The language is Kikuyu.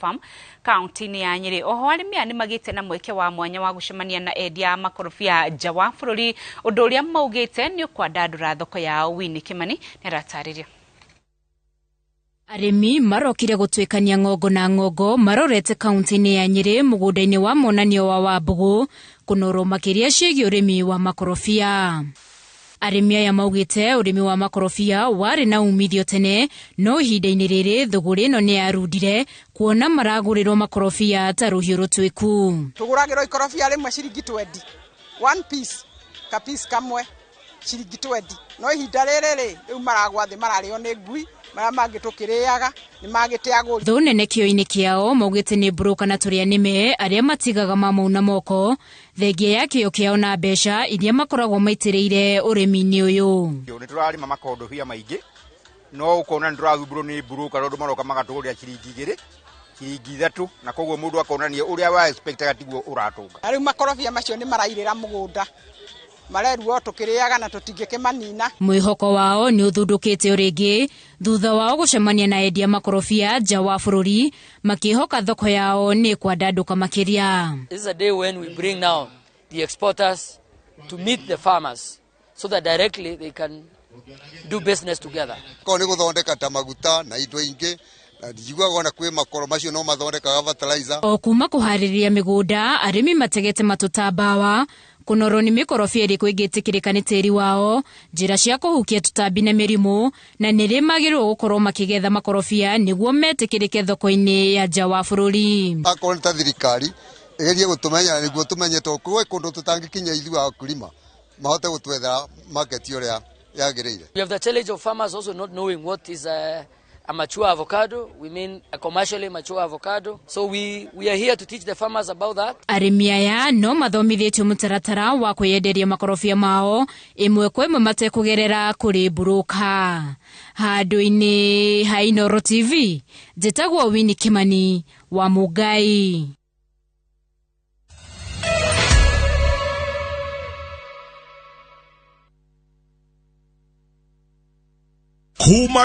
Farm kaunti-inĩ ya Nyĩrĩ. Oho arĩmi aya nĩmagĩte na mweke wa mwanya wa gũcemania na endia a makorobia nja wa bũrũri, ũndũ ũrĩa maugĩte nĩ ũkwandandũra thoko yao. Winnie Kimani nĩaratarĩria. Arĩmi marokire gũtuĩkania ng'ongo na ng'ongo marorete kaunti-inĩ ya Nyĩrĩ mũgũnda-inĩ wa monanio wa Wambũgũ kũnorwo makĩria ciĩgiĩ ũrĩmi wa makorobia. Arĩmi aya maugĩte ũrĩmi wa makorobia warĩ na umithio tene, no ihinda-inĩ rĩrĩ thũgũrĩ ĩno nĩ yarundire kuona maragũrĩrwo makorobia ta rũhiũ rũtuĩku. Tũgũragĩrwo ikorobia rĩmwe ciringi 20, one piece, ka piece kamwe ciringi 20, no ihinda rĩrĩ rĩ, rĩu maragwa thĩ mararĩo nĩ ngui, marĩa mangĩ tũkĩrĩaga nĩ magĩte agũri. Thũ nene kĩo-inĩ kĩao maugĩte nĩ broker na tũrĩa nĩme arĩa matigaga mamauna moko thengia ya kĩo kĩao na mbeca iria makoragwo maitĩrĩire ũrĩmi-inĩ ũyũ. Nĩ tũrarĩma makondobia maingĩ, no ũkona nĩ tũrathumbũrwo nĩ broker tondũ maroka magatũgũrĩra ciringi igĩrĩ, ciringi ithatũ, na koguo mũndũ akonania ũrĩa wa expectaga tiguo ũratũnga. Na rĩu makorobia macio nĩ marairĩra mũgũnda, mareruo tũkĩrĩaga na tũtingĩkĩmanina. Mwĩhoko wao nĩ ũthundũkĩte o rĩngĩ thutha wao gũcemania na endia makorobia nja wa bũrũri makĩhoka thoko yao nĩ kwandandũka makĩria. This is a day when we bring now the exporters to meet the farmers so that directly they can do business together. Korwo nĩ gũthondeka ta maguta na indo ingĩ, na njiguaga ona kwĩ makoro macio no mathondekaga fertilizer. O kuma kũharĩrĩria mĩgũnda, arĩmi mategete matũ ta mbawa, kũnorwo nĩ mĩkorobia ĩrĩkũ ĩngĩtĩkĩrĩka nĩ tĩri wao, njĩra cia kũhukia tũtambi na mĩrimũ, na nĩrĩ magĩrĩirwo gũkorwo makĩgetha makorobia nĩguo metĩkĩrĩke thoko-inĩ ya nja wa bũrũri. Akorwo nĩ ta thirikari ĩgerie gũtũmenya nĩguo tũmenye tondũ kwĩ kũndũ tũtangĩkinya ithuĩ akulima mahote gũtwethera market ũrĩa yagĩrĩire. We have the challenge of farmers also not knowing what is a mature avocado. We mean a commercially mature avocado. So we are here to teach the farmers about that. Arĩmi aya no mathomithĩtio mũtaratara wa kwĩyenderia makorobia mao ĩmwe kwa ĩmwe matekũgerera kũrĩ broker. Handũ-inĩ ha Inooro TV, njĩtagwo Winnie Kimani wa Mũngai. Kuma